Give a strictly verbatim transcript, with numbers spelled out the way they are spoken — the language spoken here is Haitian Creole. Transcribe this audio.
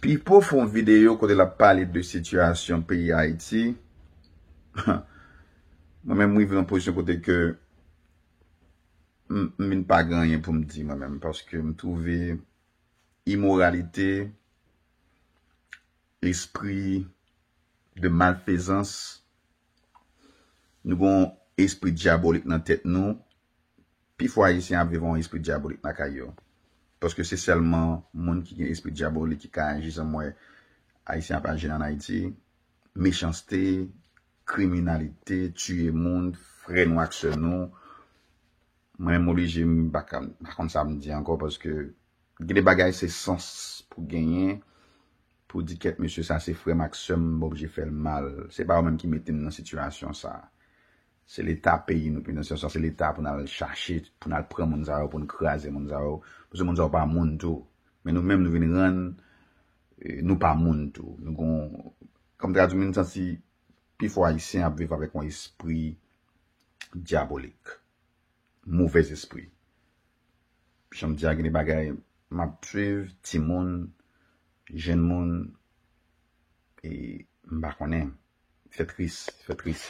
Pipo fè yon videyo kote l ap pale de sitiyasyon peyi Ayiti. Mwen menm, m rive nan pozisyon kote ke m m vin pa gen anyen pou m di mwen menm, paske m twouve imoralite, espri de malfezans, nou gen yon espri dyabolik nan tèt nou. Pifò Ayisyen ap viv yon espri dyabolik lakay yo. Paske se sèlman moun ki gen espri dyabolik ki ka aji jan m wè Ayisyen ap aji an Ayiti. Mechanste, kriminalite, tiye moun, frè nou ak sè nou. Mwen menm oblije, m pa ka, m pa konn sa m di ankò, paske gen de bagay se sans pou genyen, pou di kèt mesye sa se frè m ak sè m, m pa oblije fè l mal. Se pa yo menm ki mete m nan sitiyasyon sa. Se Leta peyi nou ki nan sitiyasyon sa, se Leta pou n al chache, pou n al pran moun sa yo, pou n kraze moun sa yo. Paske moun sa yo pa moun tou. Men nou menm nou vin rann eh, nou pa moun tou. Nou gon, kòm ta di, m santi pifò Ayisyen ap viv avèk yon espri dyabolik, movèz espri. Jan m di a, gen de bagay m ap swiv, timoun, jenn moun, e m pa konnen. Fè tris, fè tris.